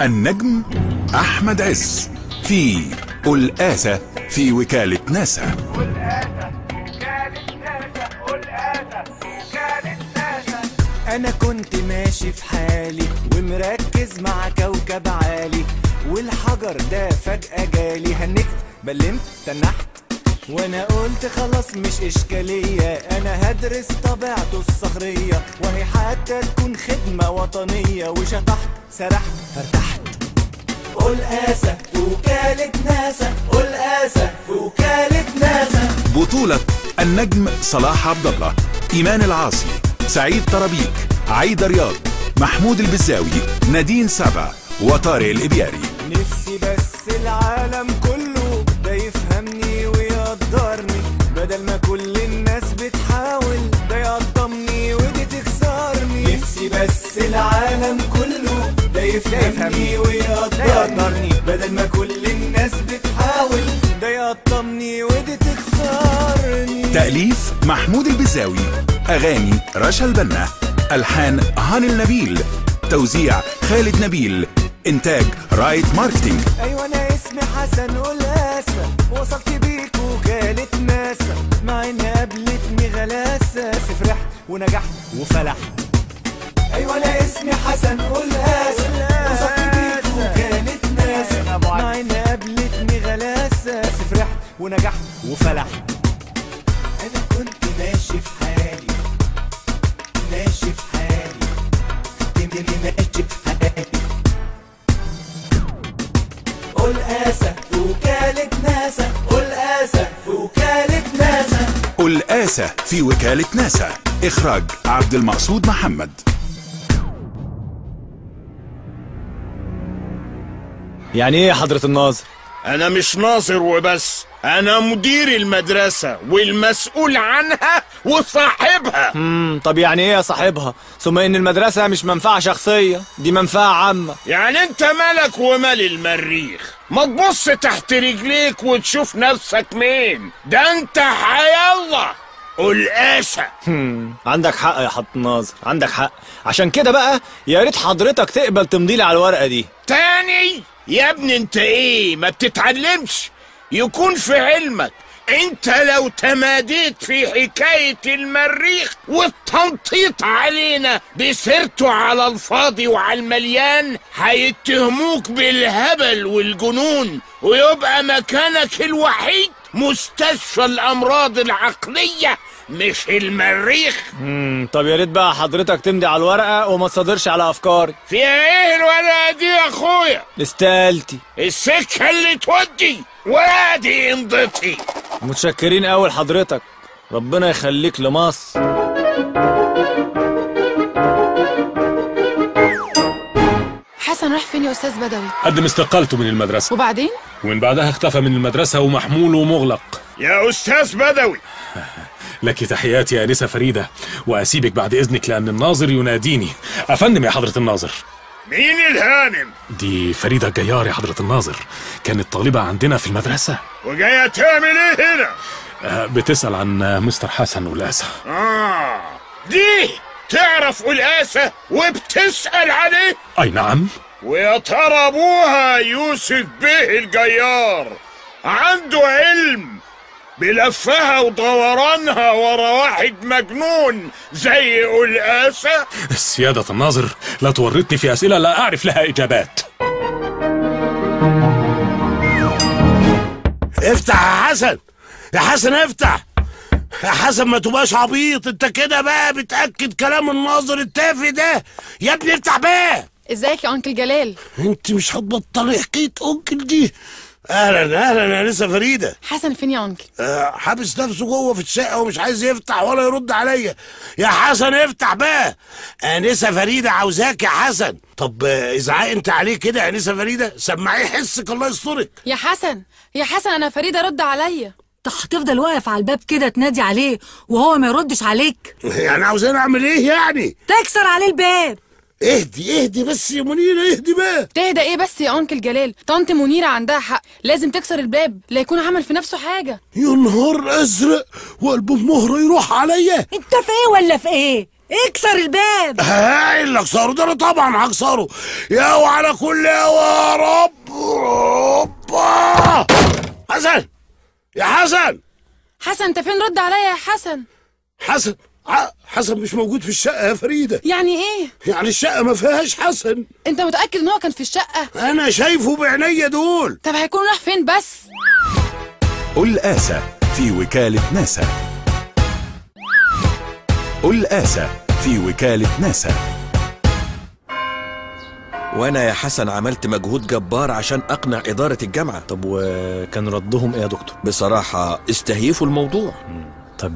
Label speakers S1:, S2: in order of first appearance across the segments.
S1: النجم أحمد عز في قلقاسة في وكالة ناسا.
S2: أنا كنت ماشي في حالي ومركز مع كوكب عالي، والحجر ده فجأة جالي، هنكت بلمت تنحت وانا قلت خلاص مش اشكالية، انا هدرس طبيعته الصخرية وهي حتى تكون خدمة وطنية، وشطحت سرحت فارتحت. قلقاسة في وكالة ناسا، قلقاسة في وكالة ناسا.
S1: بطولة النجم صلاح عبد الله، إيمان العاصي، سعيد طرابيك، عايدة رياض، محمود البزاوي، نادين سبا، وطارق الإبياري.
S2: نفسي بس العالم كله ده يفهمني ويقدرني، بدل ما كل الناس بتحاول ده يقطمني ودي تكسرني. نفسي بس العالم كله ده يفهمني ويقدرني، بدل ما كل الناس بتحاول ده يقطمني ودي تكسرني.
S1: تأليف محمود البزاوي، أغاني رشا البنا، ألحان هاني النبيل، توزيع خالد نبيل، إنتاج رايت ماركتينج.
S2: أيوة أنا اسمي حسن قلقاسة، وصلت بيك وكالة ناسا، مع إن قابلتني غلاسة فرحت ونجحت وفلحت. أيوة أنا اسمي حسن قلقاسة، وصلت بيك وكالة ناسا، مع إن قابلتني غلاسة فرحت ونجحت وفلحت. أنا كنت ماشي في حالي، ماشي في حالي، ماشي في حالي. قلقاسة في وكالة ناسا، قلقاسة في وكالة ناسا.
S1: قلقاسة في وكالة ناسا، إخراج عبد المقصود محمد.
S3: يعني إيه يا حضرة الناظر؟
S4: أنا مش ناظر وبس، أنا مدير المدرسة والمسؤول عنها وصاحبها.
S3: طب يعني إيه يا صاحبها؟ ثم إن المدرسة مش منفعة شخصية، دي منفعة عامة.
S4: يعني أنت مالك ومال المريخ؟ ما تبص تحت رجليك وتشوف نفسك مين، ده أنت حيالله قلقاسة.
S3: عندك حق يا حضرة الناظر، عندك حق. عشان كده بقى يا ريت حضرتك تقبل تمضيلي على الورقة دي.
S4: تاني؟ يا ابني انت ايه ما بتتعلمش؟ يكون في علمك انت لو تماديت في حكاية المريخ والتنطيط علينا بسيرته على الفاضي وعلى المليان هيتهموك بالهبل والجنون، ويبقى مكانك الوحيد مستشفى الأمراض العقلية مش المريخ.
S3: طب يا ريت بقى حضرتك تمضي على الورقة وما تصادرش على أفكاري.
S4: فيها إيه الورقة دي يا أخويا؟
S3: استقالتي.
S4: السكة اللي تودي وادي امضتي.
S3: متشكرين أوي لحضرتك، ربنا يخليك لمصر.
S5: حسن راح فين يا أستاذ بدوي؟
S6: قدم استقالته من المدرسة.
S5: وبعدين؟
S6: ومن بعدها اختفى من المدرسة ومحمول ومغلق.
S4: يا أستاذ بدوي
S6: لك تحياتي يا أنسة فريدة، وأسيبك بعد إذنك لأن الناظر يناديني. أفندم يا حضرة الناظر.
S4: مين الهانم؟
S6: دي فريدة الجيار يا حضرة الناظر، كانت طالبة عندنا في المدرسة.
S4: وجاية تعمل إيه هنا؟
S6: بتسأل عن مستر حسن قلقاسة.
S4: دي تعرف قلقاسة وبتسأل عليه؟
S6: أي نعم.
S4: ويا ترى أبوها يوسف بيه الجيار عنده علم بلفها ودورانها ورا واحد مجنون زي قلقاسة؟
S6: سيادة الناظر لا تورطني في أسئلة لا أعرف لها إجابات.
S7: افتح يا حسن، يا حسن افتح يا حسن، ما تبقاش عبيط انت كده بقى، بتأكد كلام الناظر التافه ده. يا ابني افتح بقى.
S5: ازيك يا uncle جلال؟
S7: انت مش هتبطلي حكاية uncle دي. اهلا اهلا يا لسه فريدة.
S5: حسن فين يا uncle؟
S7: حابس نفسه جوه في الشقة ومش عايز يفتح ولا يرد عليا. يا حسن افتح بقى، انسه فريدة عاوزاك يا حسن. طب ازعق انت عليه كده يا انسه فريدة، سمعية حسك الله يسترك.
S5: يا حسن يا حسن انا فريدة، رد عليا.
S8: طب هتفضل واقف على الباب كده تنادي عليه وهو ما يردش عليك؟
S7: يعني عاوزين اعمل ايه يعني؟
S8: تكسر عليه الباب.
S7: اهدي اهدي بس يا منيرة، اهدي بقى.
S5: تهدى ايه بس يا uncle جلال؟ طنط منيرة عندها حق، لازم تكسر الباب لا يكون عمل في نفسه حاجة.
S7: يا نهار ازرق، وقلب مهره يروح عليا.
S8: انت في ايه ولا في ايه؟ اكسر الباب.
S7: هاي اللي اكسره ده انا طبعا هكسره. يا وعلى كل يا رب رب. حسن، يا حسن.
S5: حسن انت فين؟ رد عليا يا حسن.
S7: حسن حسن مش موجود في الشقة يا فريدة.
S5: يعني ايه؟
S7: يعني الشقة ما فيهاش حسن.
S5: انت متأكد ان هو كان في الشقة؟
S7: انا شايفه بعينيا دول.
S5: طب هيكون راح فين بس؟
S1: قلقاسة في وكالة ناسا. قلقاسة في وكالة ناسا.
S9: وانا يا حسن عملت مجهود جبار عشان اقنع ادارة الجامعة.
S3: طب وكان ردهم ايه يا دكتور؟
S9: بصراحة استهيفوا الموضوع.
S3: طب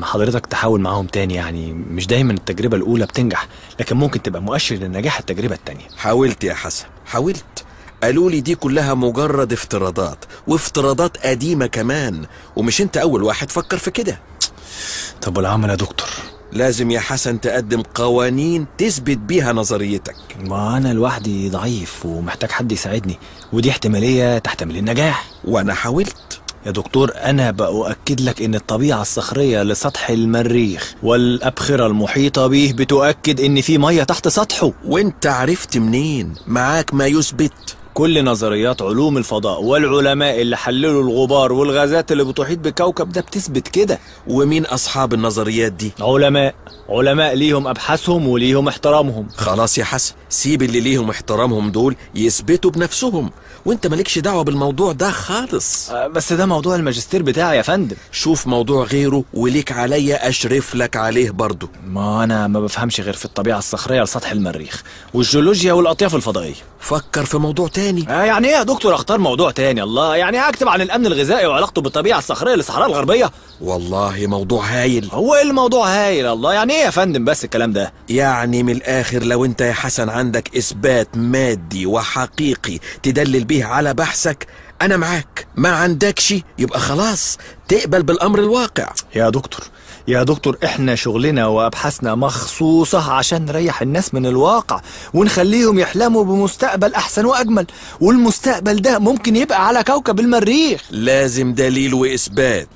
S3: حضرتك تحاول معاهم تاني، يعني مش دايما التجربة الأولى بتنجح، لكن ممكن تبقى مؤشر لنجاح التجربة التانية.
S9: حاولت يا حسن، حاولت. قالوا لي دي كلها مجرد افتراضات، وافتراضات قديمة كمان، ومش انت أول واحد فكر في كده.
S3: طب والعمل يا دكتور؟
S9: لازم يا حسن تقدم قوانين تثبت بيها نظريتك.
S3: ما أنا لوحدي ضعيف ومحتاج حد يساعدني، ودي احتمالية تحتمل النجاح.
S9: وأنا حاولت
S3: يا دكتور. أنا بأؤكد لك إن الطبيعة الصخرية لسطح المريخ والأبخرة المحيطة به بتؤكد إن في مية تحت سطحه.
S9: وإنت عرفت منين؟ معاك ما يثبت؟
S3: كل نظريات علوم الفضاء والعلماء اللي حللوا الغبار والغازات اللي بتحيط بالكوكب ده بتثبت كده.
S9: ومين أصحاب النظريات دي؟
S3: علماء ليهم أبحاثهم وليهم احترامهم.
S9: خلاص يا حسن، سيب اللي ليهم احترامهم دول يثبتوا بنفسهم، وانت مالكش دعوة بالموضوع ده خالص.
S3: بس ده موضوع الماجستير بتاعي يا فندم.
S9: شوف موضوع غيره وليك عليا أشرف لك عليه برضو.
S3: ما أنا ما بفهمش غير في الطبيعة الصخرية لسطح المريخ والجيولوجيا والأطياف الفضائية.
S9: فكر في موضوع تاني.
S3: يعني ايه يا دكتور اختار موضوع تاني؟ الله، يعني اكتب عن الامن الغذائي وعلاقته بالطبيعة الصخريه للصحراء الغربية؟
S9: والله موضوع هايل.
S3: هو ايه الموضوع هايل؟ الله، يعني ايه يا فندم بس الكلام ده؟
S9: يعني من الاخر لو انت يا حسن عندك اثبات مادي وحقيقي تدلل به على بحثك انا معاك، ما عندكش يبقى خلاص تقبل بالامر الواقع.
S3: يا دكتور يا دكتور، احنا شغلنا وابحاثنا مخصوصة عشان نريح الناس من الواقع ونخليهم يحلموا بمستقبل احسن واجمل، والمستقبل ده ممكن يبقى على كوكب المريخ.
S9: لازم دليل واثبات.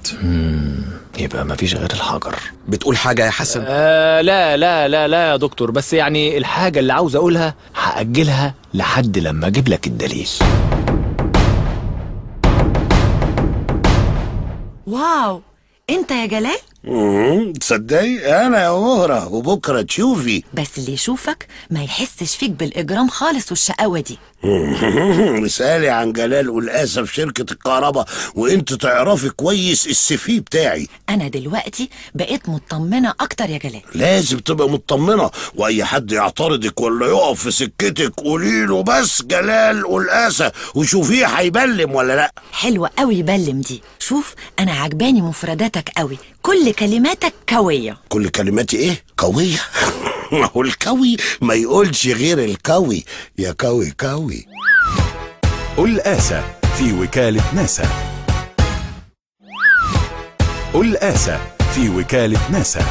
S3: يبقى مفيش غير الحجر.
S9: بتقول حاجة يا حسن؟
S3: لا لا لا لا يا دكتور، بس يعني الحاجة اللي عاوز اقولها هأجلها لحد لما اجيب لك الدليل.
S8: واو، انت يا جلال؟
S7: تصدقي انا يا مهرة، وبكره تشوفي.
S8: بس اللي يشوفك ما يحسش فيك بالاجرام خالص والشقاوة دي.
S7: اسالي عن جلال والقاسه في شركة الكهرباء وانت تعرفي كويس السي بتاعي.
S8: انا دلوقتي بقيت مطمنه اكتر يا جلال.
S7: لازم تبقى مطمنه، واي حد يعترضك ولا يقف في سكتك قولي له بس جلال والقاسه وشوفيه هيبلم ولا لا.
S8: حلوة قوي يبلم دي. شوف انا عجباني مفرداتك قوي، كل كلماتك كوية.
S7: كل كلماتي ايه؟ قوية؟ ما هو الكوي ما يقولش غير الكوي يا كوي كوي.
S1: قلقاسة في وكالة ناسا. قلقاسة في وكالة ناسا.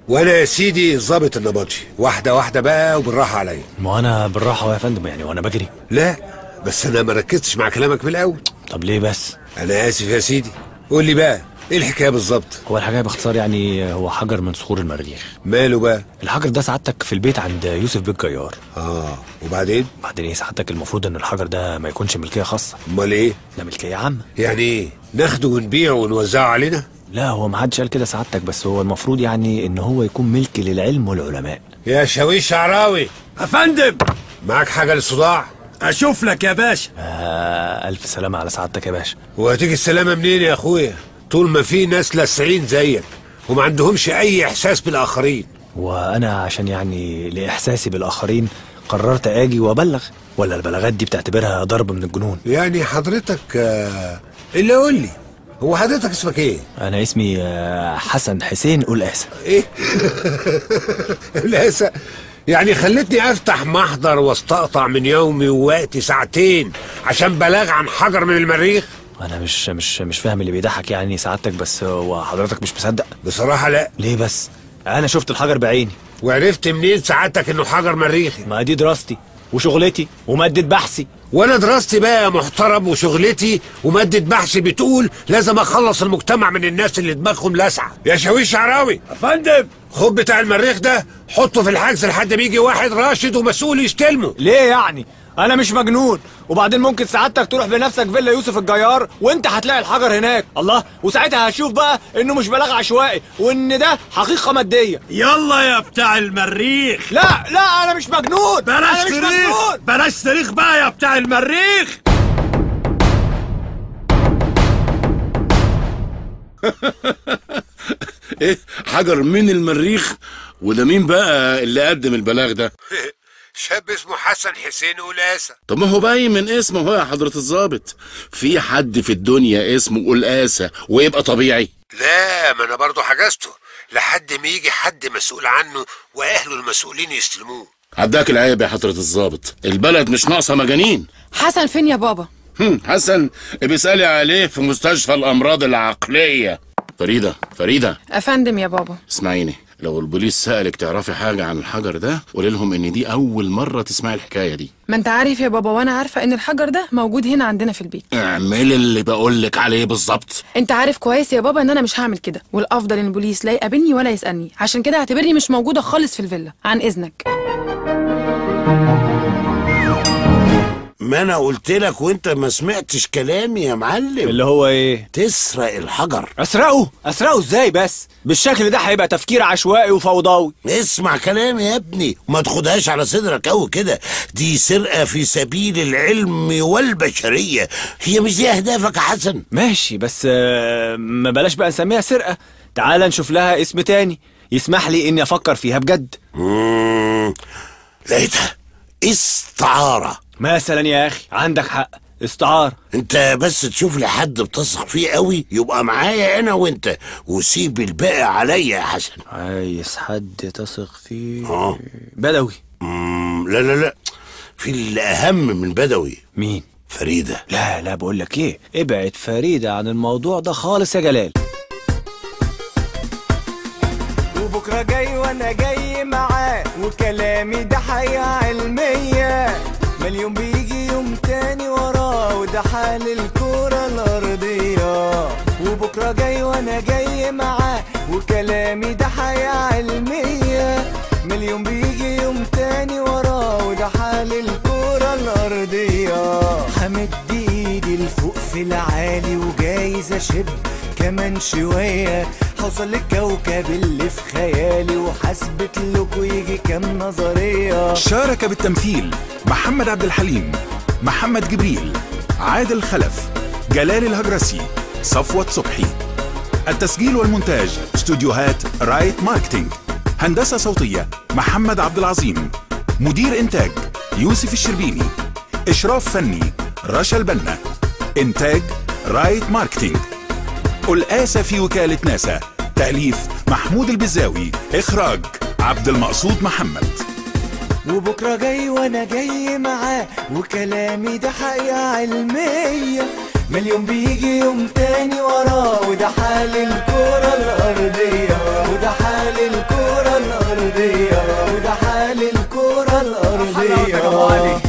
S10: وانا يا سيدي الظابط النبطشي، واحدة واحدة بقى وبالراحة عليا.
S3: ما انا بالراحة يا فندم، يعني وانا بجري؟
S10: لا بس انا ما ركزتش مع كلامك من الاول.
S3: طب ليه بس؟
S10: انا اسف يا سيدي. قول لي بقى ايه الحكاية بالظبط؟
S3: هو الحكاية باختصار يعني هو حجر من صخور المريخ.
S10: ماله بقى؟
S3: الحجر ده سعادتك في البيت عند يوسف بيه الجيار.
S10: وبعدين؟
S3: بعدين ايه سعادتك؟ المفروض ان الحجر ده ما يكونش ملكية خاصة.
S10: امال ايه؟
S3: ده ملكية عامة.
S10: يعني ايه؟ ناخده ونبيعه ونوزعه علينا؟
S3: لا هو ما حدش قال كده سعادتك، بس هو المفروض يعني ان هو يكون ملك للعلم والعلماء.
S10: يا شاويش شعراوي.
S11: افندم،
S10: معاك حاجة للصداع؟
S11: اشوف لك يا باشا.
S3: الف سلامه على سعادتك يا باشا.
S10: وهتيجي السلامة منين يا اخويا؟ طول ما في ناس لسعين زيك وما عندهمش اي احساس بالاخرين.
S3: وانا عشان يعني لاحساسي بالاخرين قررت اجي وابلغ، ولا البلاغات دي بتعتبرها ضرب من الجنون؟
S10: يعني حضرتك اللي قول لي، هو حضرتك اسمك ايه؟
S3: انا اسمي حسن حسين قلقاسه.
S10: ايه؟ قلقاسه؟ يعني خلتني افتح محضر واستقطع من يومي ووقتي ساعتين عشان بلاغ عن حجر من المريخ؟
S3: انا مش فاهم اللي بيضحك يعني سعادتك، بس هو حضرتك مش مصدق؟
S10: بصراحة لا.
S3: ليه بس؟ انا شفت الحجر بعيني.
S10: وعرفت منين سعادتك انه حجر مريخي؟
S3: ما دي دراستي وشغلتي ومادة بحثي
S10: وانا دراستي بقى يا محترم وشغلتي ومادة بحثي بتقول لازم اخلص المجتمع من الناس اللي دماغهم لاسعه. يا شاويش شعراوي.
S11: يا فندم.
S10: خد بتاع المريخ ده حطه في الحجز لحد ما يجي واحد راشد ومسؤول يستلمه.
S3: ليه يعني؟ انا مش مجنون، وبعدين ممكن سعادتك تروح بنفسك فيلا يوسف الجيار وانت هتلاقي الحجر هناك. الله، وساعتها هشوف بقى انه مش بلاغ عشوائي وان ده حقيقة مادية.
S11: يلا يا بتاع المريخ.
S3: لا لا انا مش مجنون.
S11: بلاش صريخ، بلاش صريخ بقى يا بتاع المريخ.
S4: ايه حجر من المريخ؟ وده مين بقى اللي قدم البلاغ ده؟
S10: شاب اسمه حسن حسين قلاسة.
S4: طب ما هو باين من اسمه هو يا حضرة الظابط. في حد في الدنيا اسمه قلاسة ويبقى طبيعي؟
S10: لا، ما انا برضه حجزته لحد ما يجي حد مسؤول عنه واهله المسؤولين يستلموه.
S4: عداك العيب يا حضرة الظابط، البلد مش ناقصة مجانين.
S5: حسن فين يا بابا؟
S4: حسن بيسألي عليه في مستشفى الأمراض العقلية. فريدة، فريدة.
S5: أفندم يا بابا.
S4: اسمعيني، لو البوليس سألك تعرفي حاجة عن الحجر ده قولي لهم إن دي أول مرة تسمعي الحكاية دي.
S5: ما أنت عارف يا بابا وأنا عارفة إن الحجر ده موجود هنا عندنا في البيت.
S4: اعملي اللي بقولك عليه بالظبط.
S5: أنت عارف كويس يا بابا إن أنا مش هعمل كده، والأفضل إن البوليس لا يقابلني ولا يسألني، عشان كده اعتبرني مش موجودة خالص في الفيلا. عن إذنك.
S7: ما انا قلت لك وانت ما سمعتش كلامي يا معلم.
S3: اللي هو ايه؟
S7: تسرق الحجر.
S3: اسرقه؟ اسرقه ازاي بس؟ بالشكل ده هيبقى تفكير عشوائي وفوضوي.
S7: اسمع كلامي يا ابني وما تاخدهاش على صدرك قوي كده، دي سرقه في سبيل العلم والبشريه، هي مش دي اهدافك يا حسن؟
S3: ماشي، بس ما بلاش بقى نسميها سرقه، تعال نشوف لها اسم تاني يسمح لي اني افكر فيها بجد.
S7: لقيتها، استعارة
S3: مثلا. يا اخي عندك حق، استعارة.
S7: انت بس تشوف لي حد بتثق فيه قوي يبقى معايا انا وانت، وسيب الباقي عليا يا حسن.
S3: عايز حد تثق فيه؟ بدوي.
S7: لا لا لا، في اللي اهم من بدوي.
S3: مين؟
S7: فريدة.
S3: لا لا، بقول لك ايه، ابعد فريدة عن الموضوع ده خالص يا جلال. وبكره جاي وانا جاي معاه، وكلامي ده حقيقة علمية، مليون بيجي يوم تاني وراه، وده حال الكرة الأرضية. وبكرة جاي وأنا جاي معاه، وكلامي ده حقيقة علمية، مليون بيجي يوم تاني وراه، وده حال الكرة الأرضية. همد إيدي لفوق في العالي وجايز أشب كمان شوية، هوصل للكوكب اللي في خيالي وحسبت لكم يجي كام نظرية.
S1: شارك بالتمثيل محمد عبد الحليم، محمد جبريل، عادل خلف، جلال الهجرسي، صفوت صبحي. التسجيل والمونتاج استوديوهات رايت ماركتينج. هندسة صوتية محمد عبد العظيم. مدير إنتاج يوسف الشربيني. إشراف فني رشا البنا. إنتاج رايت ماركتينج. القاسة في وكالة ناسا. تأليف محمود البزاوي. إخراج عبد المقصود محمد.
S2: وبكرة جاي وأنا جاي معاه، وكلامي ده حقيقة علمية، مليون بيجي يوم تاني وراه، وده حال الكرة الأرضية، وده حال الكرة الأرضية، وده حال الكرة الأرضية.